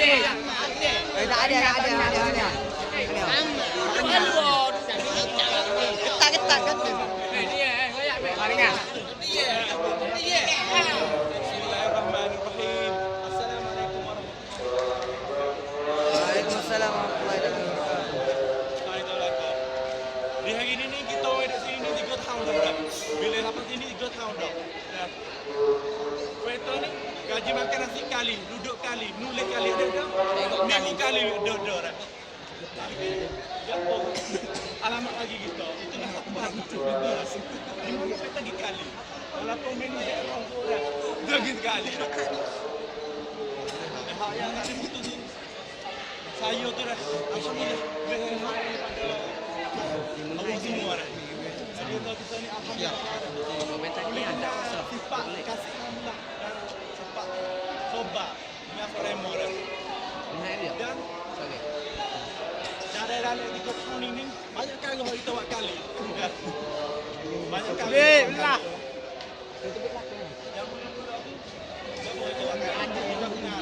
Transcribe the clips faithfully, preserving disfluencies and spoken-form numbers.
Eh, tak ada, tak ada, tak ada, tak ada. Ketak, ketak, ketak. Bismillahirrahmanirrahim. Assalamualaikum warahmatullahi wabarakatuh. Waalaikumsalam warahmatullahi wabarakatuh. Di hari ini ni kita orang duduk sini ni tiga tahun dah, bro. Bila dapat sini tiga tahun dah. Dah. Kereta ni gaji makan nasi kali, duduk kali, nulis kali ada dah. Minggu kali ada dah. Alamat lagi kita. Itu dah satu hari. Di mana kita pergi kali? Walaupun menu dia orang tu dah. Lagi sekali. Hak yang tak ada mutu tu. Saya tu dah. Alhamdulillah. Lebih hari pada Allah semua dah. Jadi kita ni alhamdulillah. Sifat kasih Allah dan sifat sobat. Ni apa remor dah. Dan cara dalam tiga tahun ini banyak kali kita buat kali. Banyak kali. Lah. Yang mula-mula tu, dia buat itu buat kali. Kita kenal.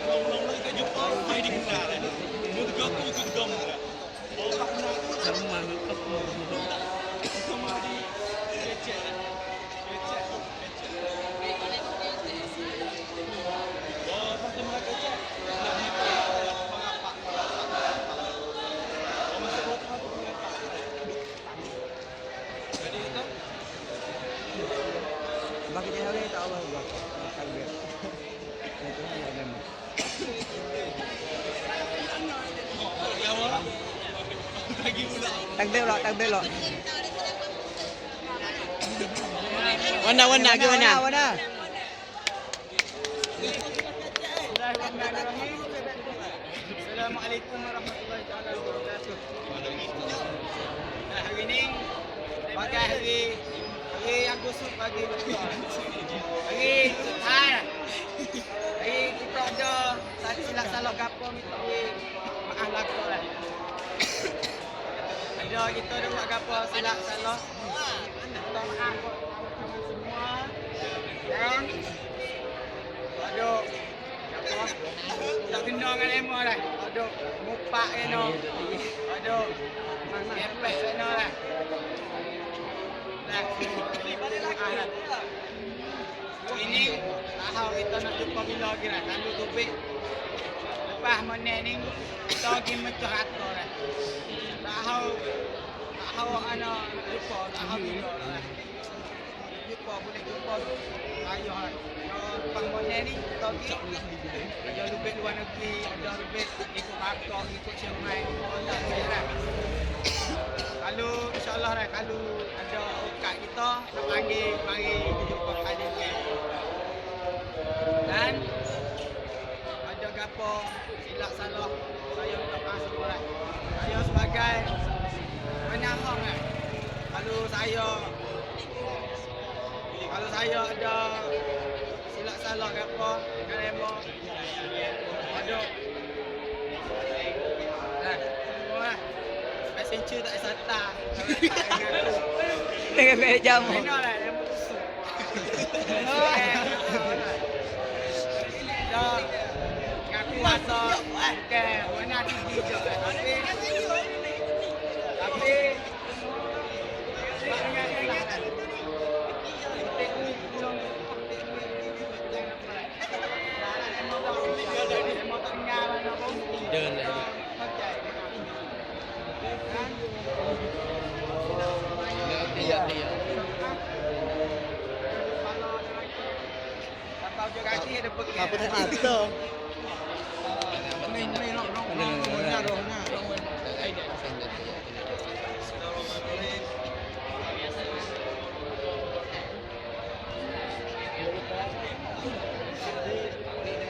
Mula-mula kita jumpa, mai dikenal. Mula tiga tu ikut kamu dah. Orang tak kenal. Sama di kecil. Kecil. Bagi dia hari tak Allah Allah. Takbir. Itu hanya agama. Takbir lah, takbir lah. Wana, wana, wana, wana. Assalamualaikum warahmatullahi taala wabarakatuh. Nah, hari ni bagai hari, hari yang gosok bagi betul. Hari, ha, hari kita ada satu silap salah gapo minta maaf lah. Ada kita ada buat gapo silap salah. Minta maaf buat kawan-kawan semua. Dan aduh, apa? Tak kena dengan emo dah. Aduh, mupak kena. Aduh, ngepek kena dah. Dah. Ah, dah. Ini tahu kita nak jumpa bila lagi dah. Kalau tubik lepas meneh ni, kita lagi mecah rata dah. Tahu, tahu anak nak jumpa, tahu bila dah. Jumpa, boleh jumpa tu. Ayah, lepas meneh ni, kita pergi. Kerja lebih luar negeri, ada lebih ikut Bangkok, ikut Chiang Mai, ikut Thailand. Kalau, insyaAllah lah, kalau ada okat kita, nak panggil, mari jumpa kali ni. Dan, ada gapo, silap salah, saya minta maaf semua lah. Saya sebagai penahong lah. Kalau saya Kalau saya ada silap salah ke apa, dengan emo, aduh. Dah, semua lah. Passenger tak ada sata. Dengan beg jamu. Kena lah, emo kusut. Dah, ngaku asal. Okey, mana tinggi je. Tapi, tapi, Apa tak ada?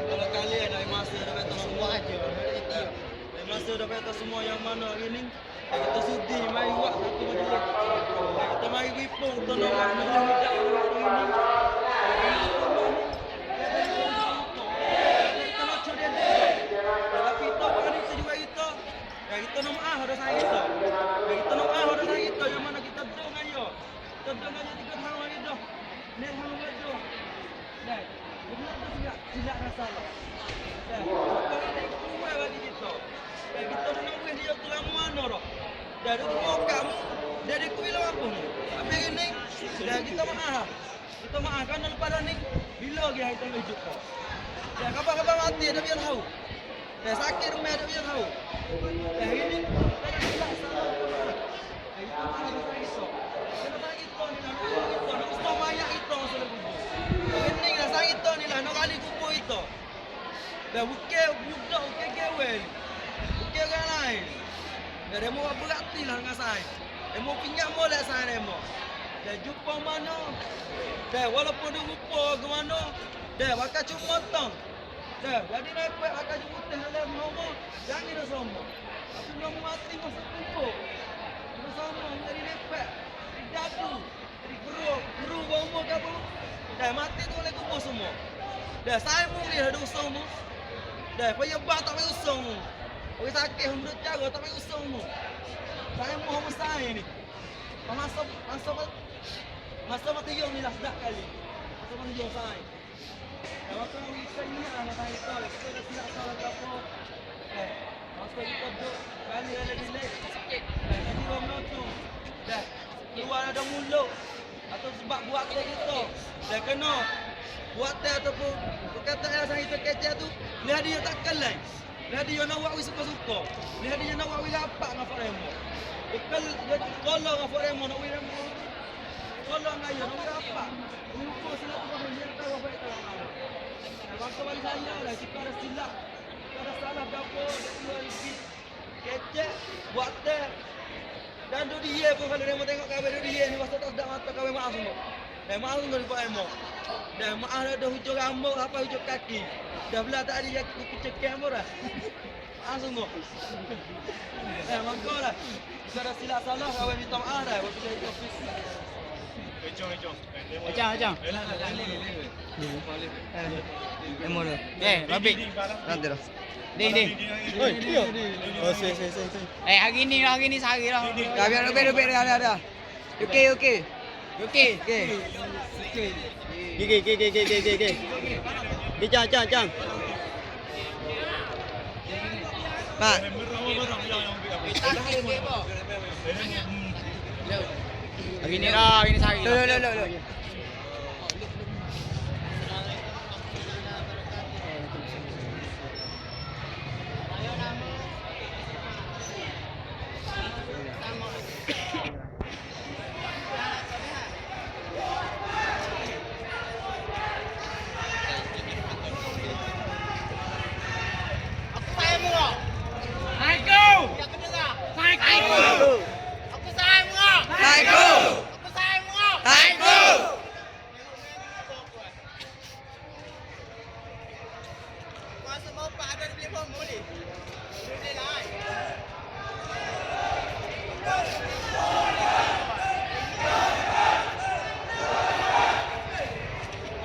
Kalau kalian dari masa dah kata semua aja, dari masa dah kata semua yang mana hari ni, kita sudi mai buat satu majlis. Kita mai ripung, kita nak buat majlis ni tak ada hari ni. Kita nak cuba dia. Tapi kita bukan itu juga kita. Ya, kita nak maaf ada saya kita. Ya, kita nak maaf ada saya kita. Yang mana kita dong aja. Kita dong aja tiga tahun lagi dah. Ni tahun lagi dah. Nah, benar tu. Silap rasa lah. Dah, kau ni kuat bagi kita. Dah, kita ni nak buat dia tu lama mana dah. Dah, dia tu mau kamu. Dah, dia kuih lama pun. Habis ni, dah kita maaf. Kita maaf kan lepas dah ni. Bila lagi hari tu hidup kau? Dah, khabar-khabar mati ada biar tahu. Dah, sakit rumah ada biar tahu. Dah, hari ni, tak ada silap salah. Dah, kita maaf, dah sakit tu. Kena sakit tu ni lah, nak sakit tu. Nak usah banyak itu masalah kubur. Hari ni lah sakit tu ni lah, nak gali kubur itu. Dah, bukan budak, bukan gawe. Bukan orang lain. Dah, demo berarti lah dengan saya. Demo pinjam boleh saya demo. Dah, jumpa mana? Dah, walaupun dia rupa ke mana? Dah, bakal cuma tong. Dah, jadi repek bakal jumpa teh dalam rumah. Jangan dia sama. Tapi dia mati masa kubur. Dia sama, jadi repek. Dia jatuh. Jadi guru, guru buat umur ke apa? Dah mati tu oleh kubur semua. Dah saya mungkin ada usung mu. Dah payah bah tak payah usung mu. Orang sakit menurut cara tak payah usung mu. Saya mu homo saya ni. Masa masa masa mati yo ni lah sedak kali. Masa mati yo saya. Kalau kau bisa ni anak saya tahu, kita dah silap salah apa. Eh, masa kita duduk kali ada delay. Eh, jadi orang tu. Dah. Keluar ada mulut atau sebab buat kita gitu. Dah kena buat teh ataupun berkata yang saya terkecil tu, lihat dia tak kelai. Lihat dia nak buat suka-suka. Lihat dia nak buat rapat dengan Fak Remo. Bekal dia kalau dengan Fak Remo nak buat Remo. Kalau dengan dia nak buat rapat. Lupa silap tu dia tahu apa yang tak. Kalau kau bagi saya lah, kita ada silap. Kita ada salah berapa, dia keluar sikit. Kecek, buat teh. Dan duduk dia pun kalau dia mau tengok kawin duduk dia ni, masa tak sedap mata kawin maaf semua. Dah maaf semua buat emo. Dah maaf dah, dah hujung rambut apa hujung kaki. Dah belah tak ada yang kucing kamera. Maaf semua. Dah mangkau lah. Kita dah silap salah, kawin minta maaf dah. Waktu dia hidup. Ejong, ejong. Ejong, ejong. Eh, mana? Eh, Rabi. Nanti dah. Ding, ding. Oi, iya. Oh, si, si, si, si. Eh, hari ni, hari ni sehari lah. Dah, biar Rabi, Rabi, dah, dah, dah. Okey, okey. Okey. Okey. Okey, okey, okey, okey, okey, okey. Okey, cang, cang, cang. Mak. Hari ni lah, hari ni sehari. Lo, lo, lo, lo, lo. Aku sayang mu. Sayang ku. Sayang ku. Aku sayang mu. Sayang ku. Aku sayang mu. Sayang ku. Kuasa bapak ada di bawah boleh. Boleh lah.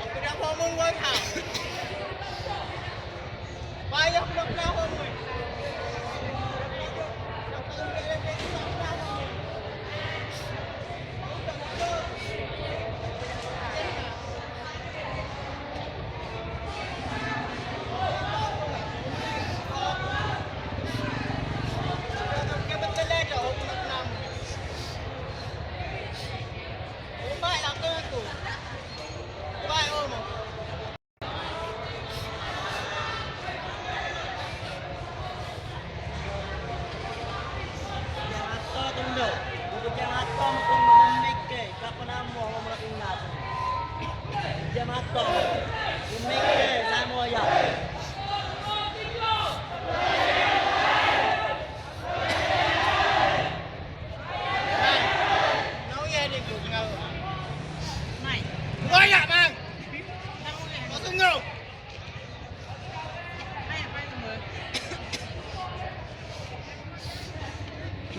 Aku dah ngomong kau tak. Payah pula kau ngomong.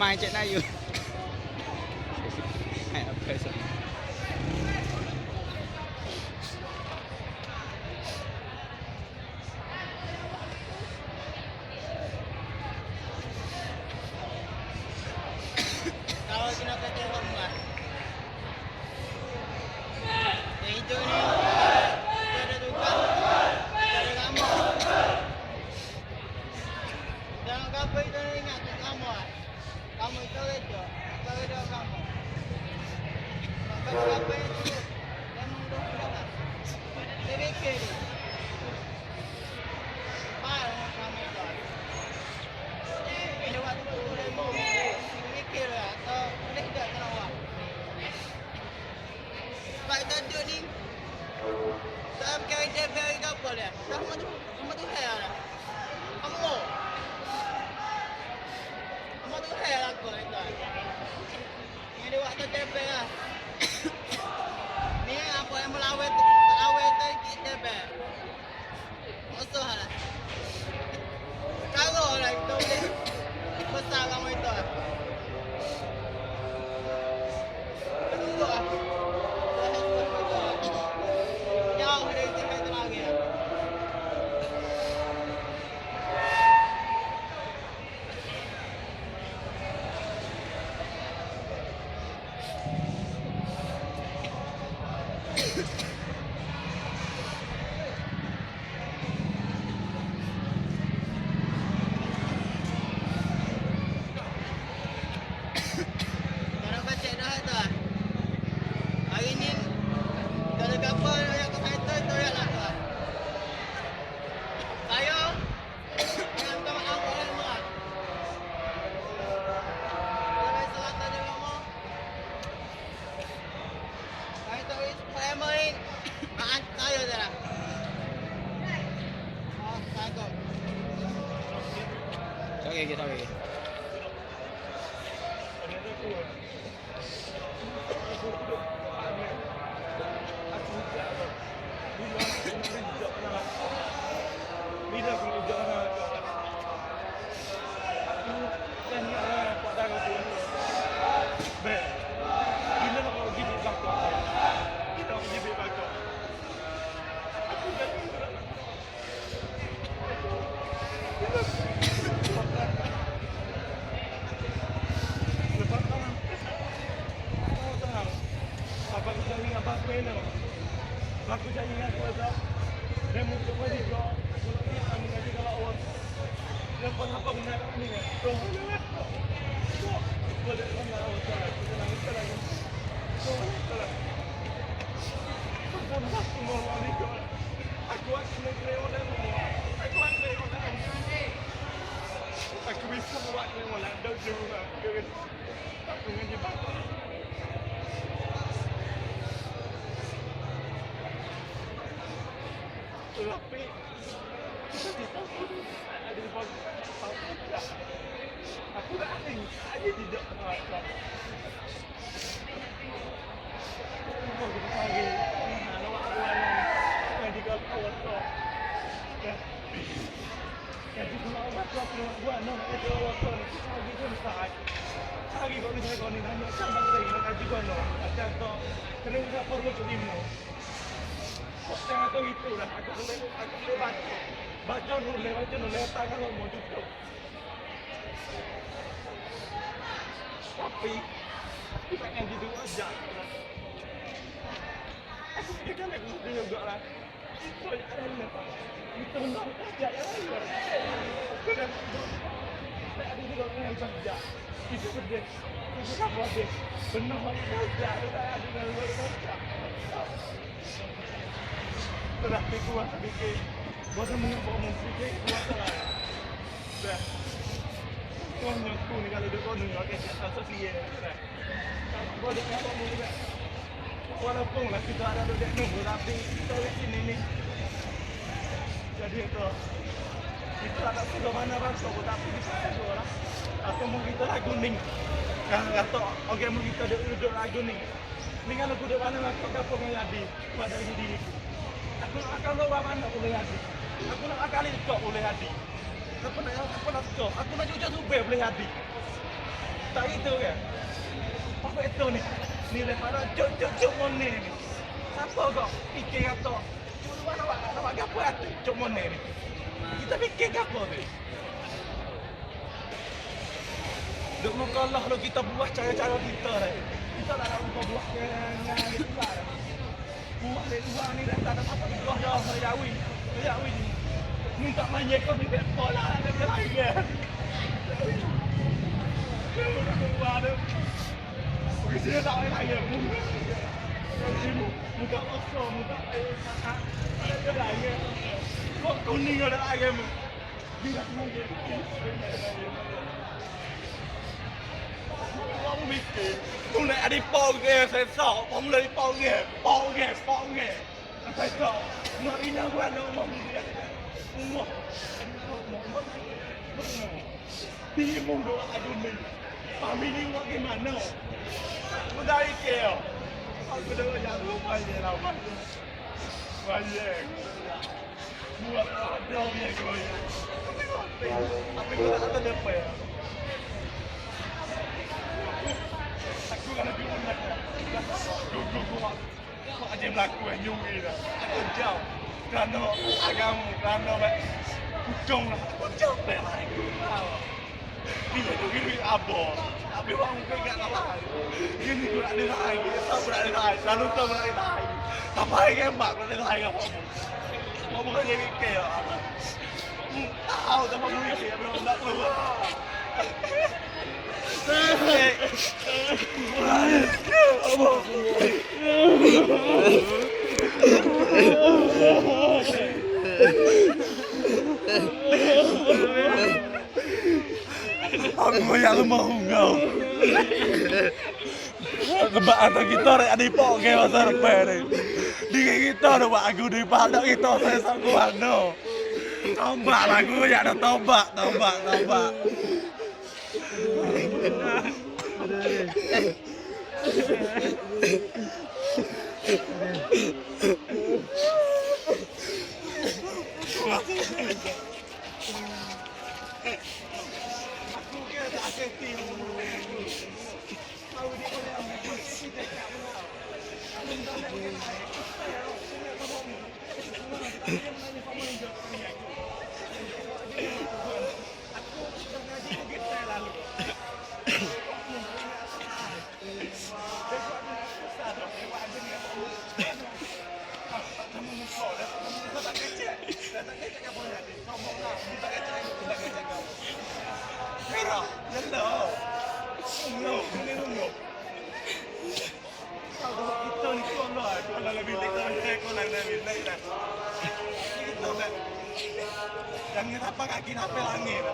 Mai cek Nayu. Mai apa sah? Kalau kena kata hormat. Yang hijau ni, dia ada tukar. Pak Taduk ni. Tak pakai dia beri kapal dia. Tak mau tu, tak mau tu saya lah. Kamu. Kamu tu saya lah kau itu. Ini dia waktu dia beri lah. Ni apa yang melawet, melawet tadi kita beri. Musuh lah. Kalau lah itu boleh besar kamu itu. Kedua. Jauh dari sini lagi. Walaupun lah kita ada duduk nunggu, tapi kita di sini ni. Jadi itu, kita tak tahu ke mana rasa, tapi kita ada orang. Atau mau kita lagu ni. Nah, atau okey, mau kita duduk lagu ni. Ni kalau aku duduk mana rasa, tak apa menjadi. Pada diri aku. Aku nak makan luar mana boleh jadi. Aku nak makan itu boleh jadi. Aku nak, aku nak tu. Aku nak jujur tu boleh jadi. Tak itu kan? Apa itu ni? Ni lepas dah jujur, jujur mana ni? Siapa kau? Fikir kata. Cuma nak buat, nak buat apa tu? Jujur mana ni? Kita fikir apa tu? Duk muka Allah, lalu kita buat cara-cara kita, eh. Kita tak nak buka buah dengan, dengan dia pula, eh. Buah dia dua ni dah tak ada apa-apa, dia dah melayawi. Melayawi ni. Minta manja kau ni, tak sekolah, ada dia lain, eh. Buah tu. Pergi sini tak payah lagi. Muka kosong, muka, eh, ada lagi. Kok kuning ada lagi, Mas? Wong mikir, mulai ada poge, sensor, mulai poge, poge, poge. Sensor, nak ini gua nak ngomong dia. Ngomong. Bingung dong, aduh, men. Family mau gimana? Udah, Ike, ya. Aku udah banyak lupa, ya, lama. Banyak. Buat apa, ya, gue, ya? Tapi gue tak ada apa, ya. Aku kan lebih banyak, ya. Gue, gue, gue, Kok aja mlaku nyuwi ta? Aku jauh. Kerana agama, kerana mek kudung lah. Aku jauh mek lain. Dia tu gini apa? Tapi orang mungkin tak salah. Gini tu nak dia lain. Dia tahu nak dia lain. Lalu tahu nak dia lain. Apa yang hebat nak dia lain apa? Apa bukan jadi kaya? Tahu tak apa boleh kaya? Belum tak keluar. Aku yang mau ngau. Kebak anak kita rek ada ipok ke masa depan ni. Diri kita dah buat aku di padak kita saya sanggup anu. Tombak lagu ya ada tombak, tombak, tombak. Jangan apa kaki nape langit.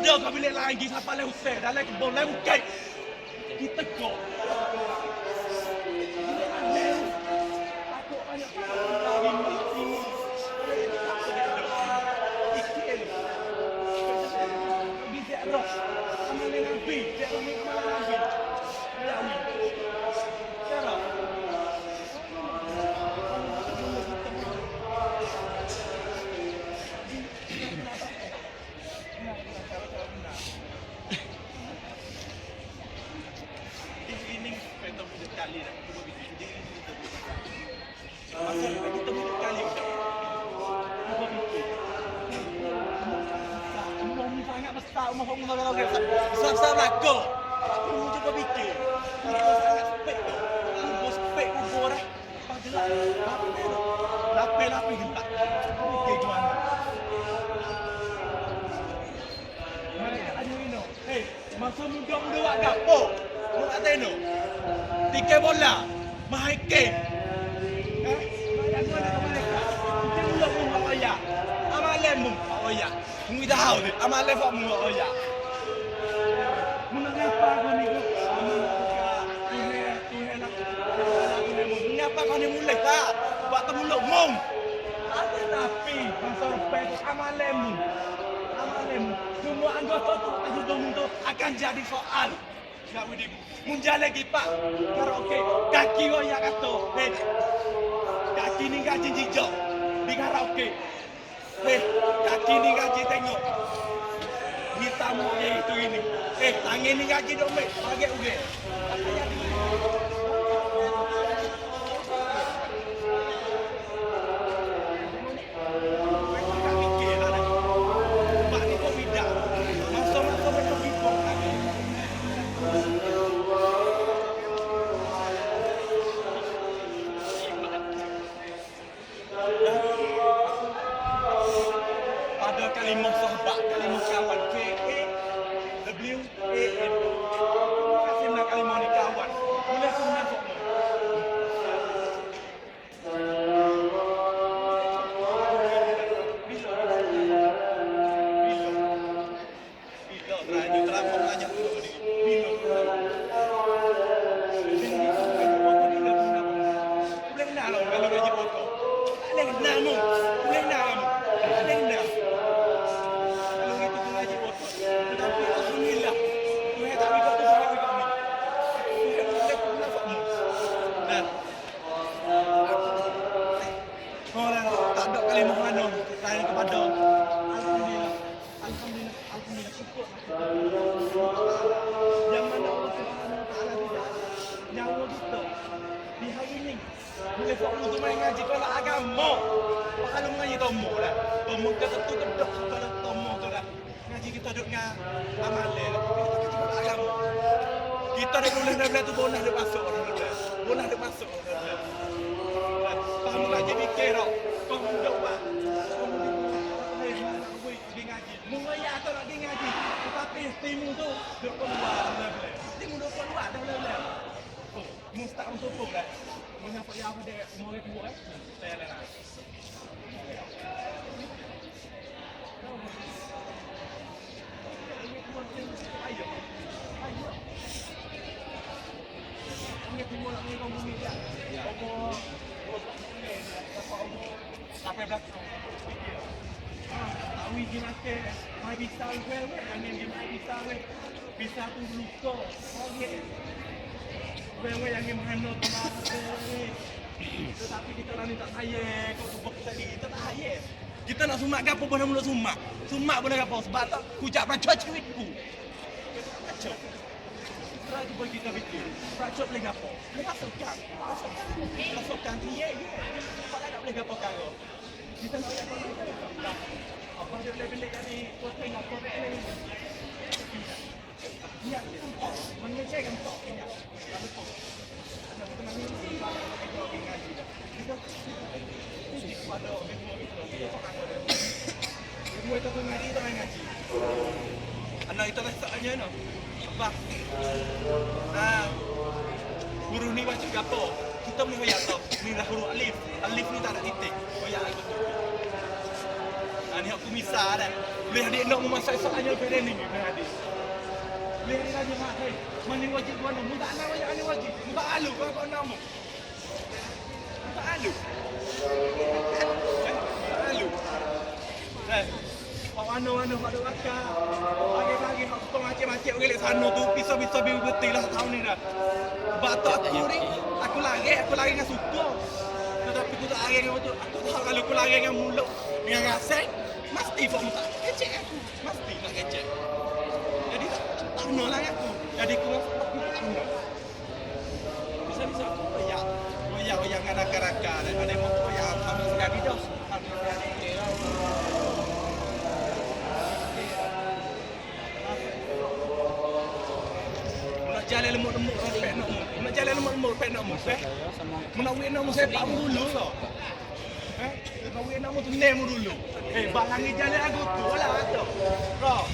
Dah kau bilik lagi, siapa leh usah? Dah leh kebun, leh bukit. Kita kau. Bilik lagi. Aku banyak lagi mati. Ikil. Bilik roh. Sama dengan bi. Dia ini malah lagi. Dia ini. Sekarang. Besar-besar belakang. Aku cuba fikir. Aku sangat sepek tu. Aku sepek kubur dah. Lapis-lapis gelap. Okey, tuan. Mereka ada minum. Eh, masa muda-muda awak gapo? Awak tak tahu. Tikai bola. Mahai kek. Eh? Banyak gol dengan mereka. Mungkin mulut pun awak oyak. Amalai pun awak oyak. Mui dah hau ni, amalai fak mui awak oyak. Mengapa kau ni? Amal buka. Tuhan. Mengapa kau ni mulai tak? Buat temuluk mung. Tapi masa lepas tu amalemu. Amalemu. Semua anggota tu tak hidung tu akan jadi soal. Nak widi. Munjal lagi pak. Karaoke. Kaki royak kata. Hei. Kaki ni gaji jijak. Di karaoke. Eh, kaki ni gaji tengok. Hitam dia itu ini. Eh, tangan ni gaji dompet. Pakai uge. Ada kalimah sahabat, kalimah kawan, K A W A N. Kasih nak kalimah ni kawan. Boleh tu nak. Tak ada kalimah mana lain kepada. Alhamdulillah. Alhamdulillah. Alhamdulillah. Syukur. Yang mana Allah Subhanahu Wa Taala tidak nyawa kita di hari ini. Boleh fokus tu main ngaji kalau agama. Kalau mengaji tomo lah. Pemuka tentu kedok kepada tomo tu lah. Ngaji kita duduk dengan amal dia. Kita duduk boleh dah tu bonah dia masuk orang tu. Bonah dia masuk orang tu. Faham ngaji fikir tak? Faham doa. Faham dia ngaji. Mengaya atau nak dia ngaji. Tetapi timu tu duduk keluar dah boleh. Timu duduk keluar dah boleh. Oh, mustahil untuk pun dah. Mengapa ya pada umur dua eh? Saya dah. Sampai belakang. Tahu izin akhir. Mai bisa wewe, angin di mai bisa wewe. Bisa tu luka. Okey. Wewe yang gimana tu lah. Tetapi kita lah minta saya. Kau tu buat tadi kita tak saya. Kita nak sumak gapo boleh mulut sumak. Sumak boleh gapo sebab tak kucak pacak cewekku. Pacak. Terakhir pun kita fikir. Pacak boleh gapo. Boleh masukkan. Masukkan. Masukkan. Ya, ya. Apa nak boleh gapo kau? Kita nak apa? Apa dia boleh beli dari kota yang apa? Anak kita tak tanya no. Apa? Ah, huruf ni baca gapo? Kita mau ya tau. Ni lah huruf alif. Alif ni tak ada titik. Oh ya, aku tu. Ha, Ni aku misal dah. Boleh adik nak memasak esok aja keren ni. Boleh adik. Boleh adik aja mak. Hei, mana wajib gua nak? Muda nak wajib, mana wajib? Muda alu kau kau nama. Muda alu. Muda alu. Eh. Awak anu anu pada wakar. Bagi-bagi hak kau macam-macam orang tu pisau-pisau biu betul lah tahun ni dah. Batok aku ni, aku lari, aku lari dengan suka. Tetapi aku tak lari dengan betul. Aku tahu kalau aku lari dengan mulut, dengan rasa, mesti fok muka kecek aku. Mesti tak kecek. Jadi tak tak kena lah aku. Jadi aku rasa tak kena. Bisa bisa. Oh ya. Oh ya, oh ya, nggak ada raka-raka. Ada mau oh ya, kami sekali dah. Kami sekali. Nak jalan lemuk-lemuk sampai nak mu. Nak jalan lemuk-lemuk sampai nak mu. Eh? Nak wik nak mu sepak mu dulu lah. Eh? Nak wik nak mu tu nem mu dulu. Eh, bahangi jalan aku tu lah tu. Bro.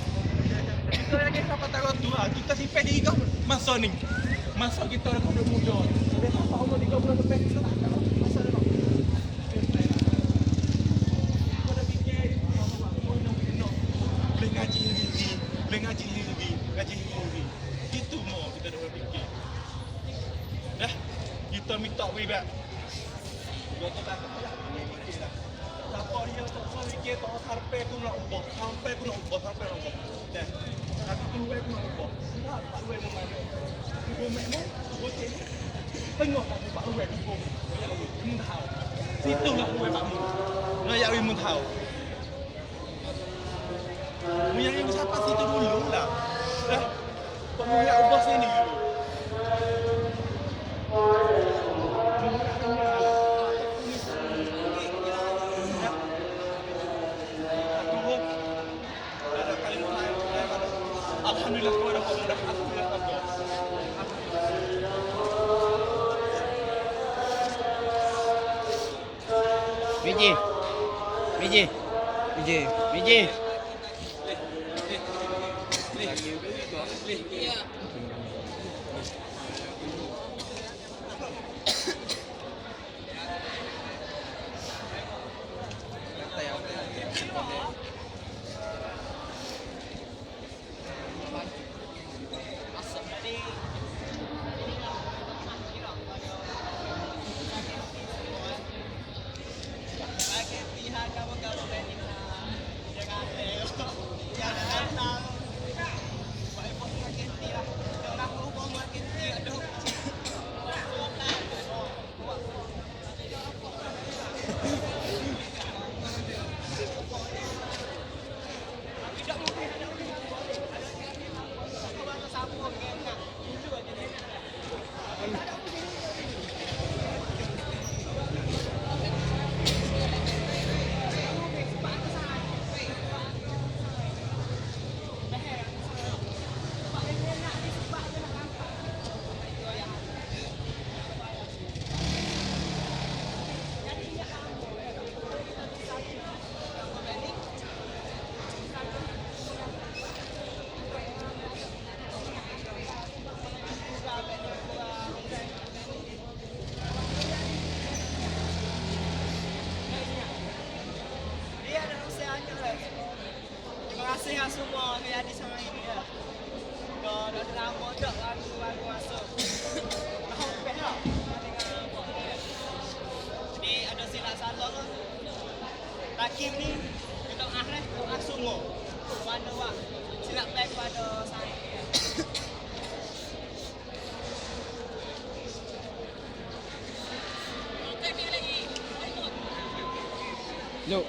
Kita lagi siapa tahu tu lah. Kita simpan di kau masa ni. Masa kita ada kau muda. Dia tak tahu mau tiga bulan sampai kita tak tahu masa ni. Kau dah fikir, kau nak buat nak wik nak. Boleh ngaji diri. Boleh ngaji diri. Ngaji diri. Itu mau kita dah fikir. Dah. Kita minta wibak. Dua tu tak kena fikir dah. Siapa dia tak usah fikir, tak usah sampai aku nak ubah. Sampai aku nak ubah, sampai nak ubah. Dah. Aku tu wek aku nak ubah. Sebab Pak Luai memang. Ibu mek mu, bocil ni. Tengok tak Pak Luai ibu. Mu tahu. Situ lah Pak Luai Pak Mu. Nak ya mu tahu. Mu yang ibu siapa situ dulu lah. Dah. Kau mu nak ubah sini. Alhamdulillah, kau ada kau mudah. Alhamdulillah, kau ada. Miji. Miji. Miji. Miji. Terima kasih lah semua yang jadi sama ini ya. Dah dah lama tak lagu lagu masuk. Tahu peh lah. Jadi ada silap salah lah. Takim ni kita ah leh ah semua. Pada wak silap peh pada saya. Look.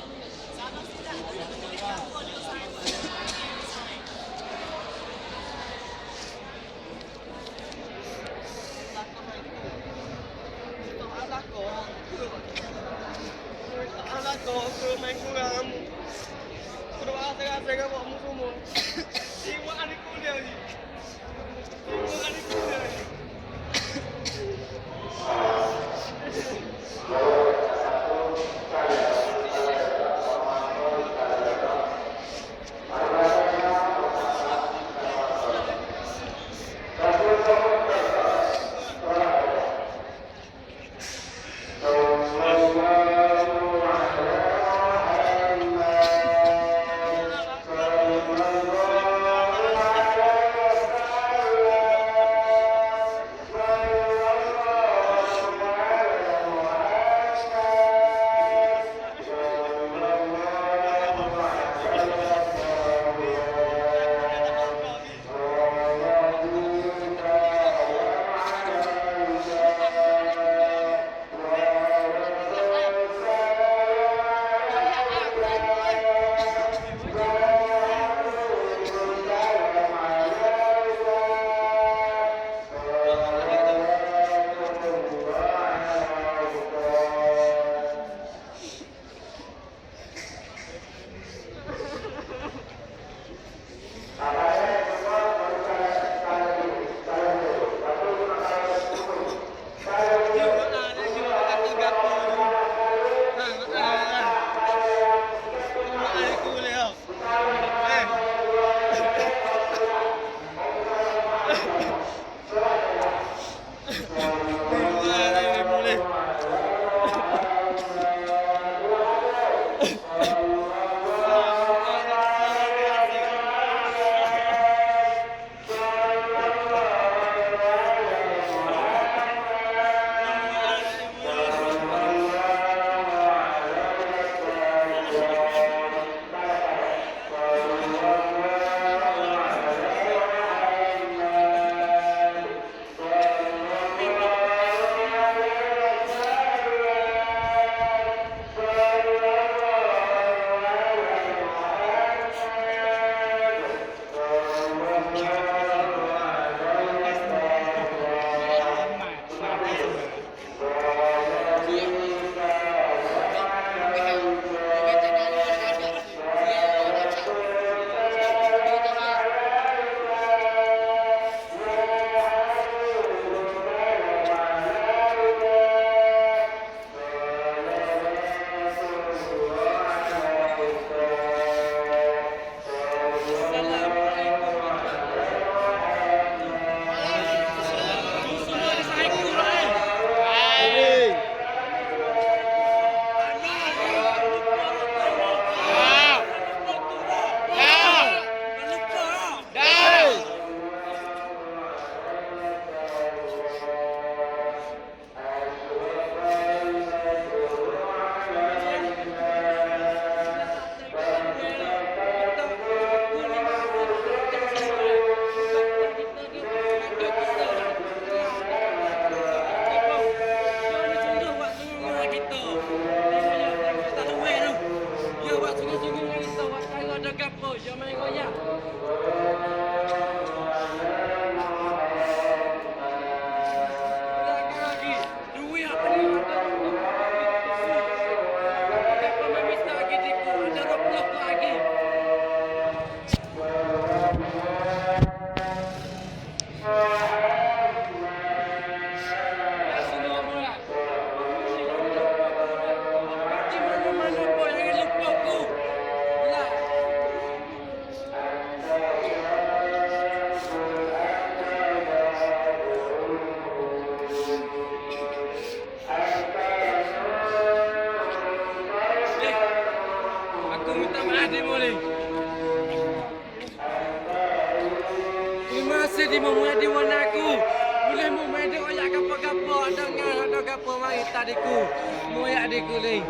Jadi, mau mati wan aku. Boleh mau mati, oyak gapo-gapo, ado ngan, ado gapo mari tadi ku. Mau oyak di ku ni.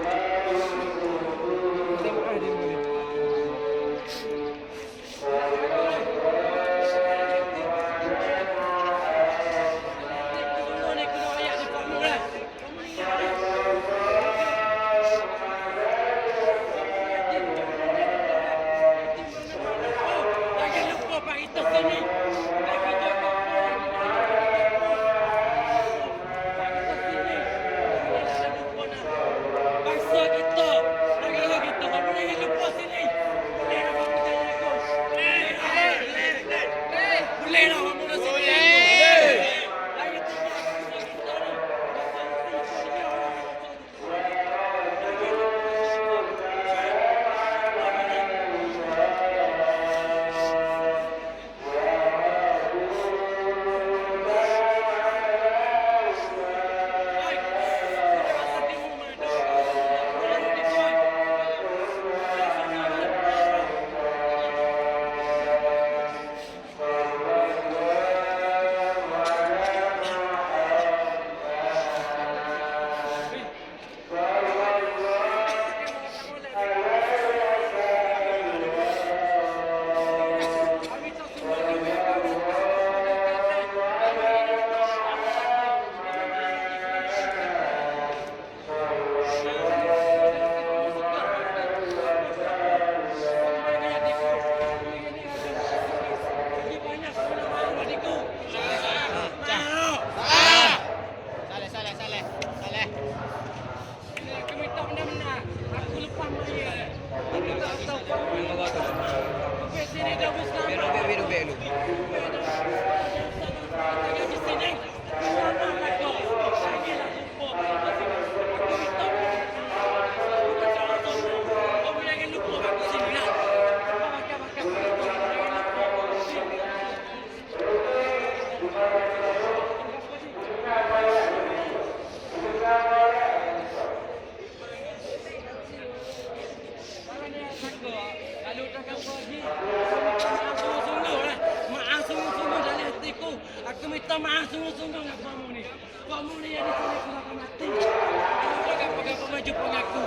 Aku minta maaf sungguh-sungguh dengan kamu ni. Kamu ni yang disuruh aku makan mati. Aku tak apa-apa maju pengaku.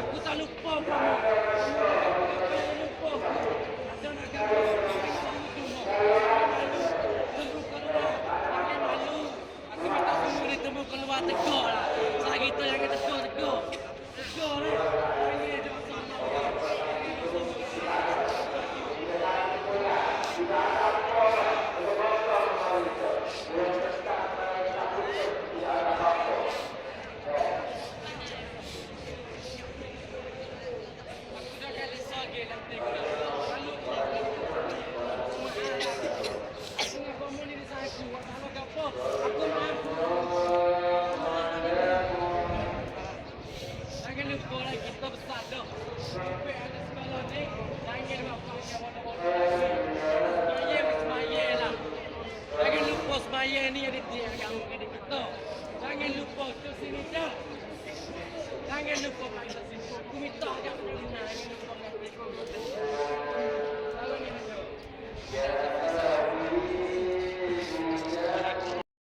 Aku tak lupa kamu. Aku tak lupa. Ada nak kamu. Aku tak lupa. Aku tak lupa. Aku minta semua ditemu keluar tegur lah. Saya gitu yang tegur-tegur. Jangan lupa sembahyang ni ada tiap kamu kena kita. Jangan lupa ke sini dah. Jangan lupa main.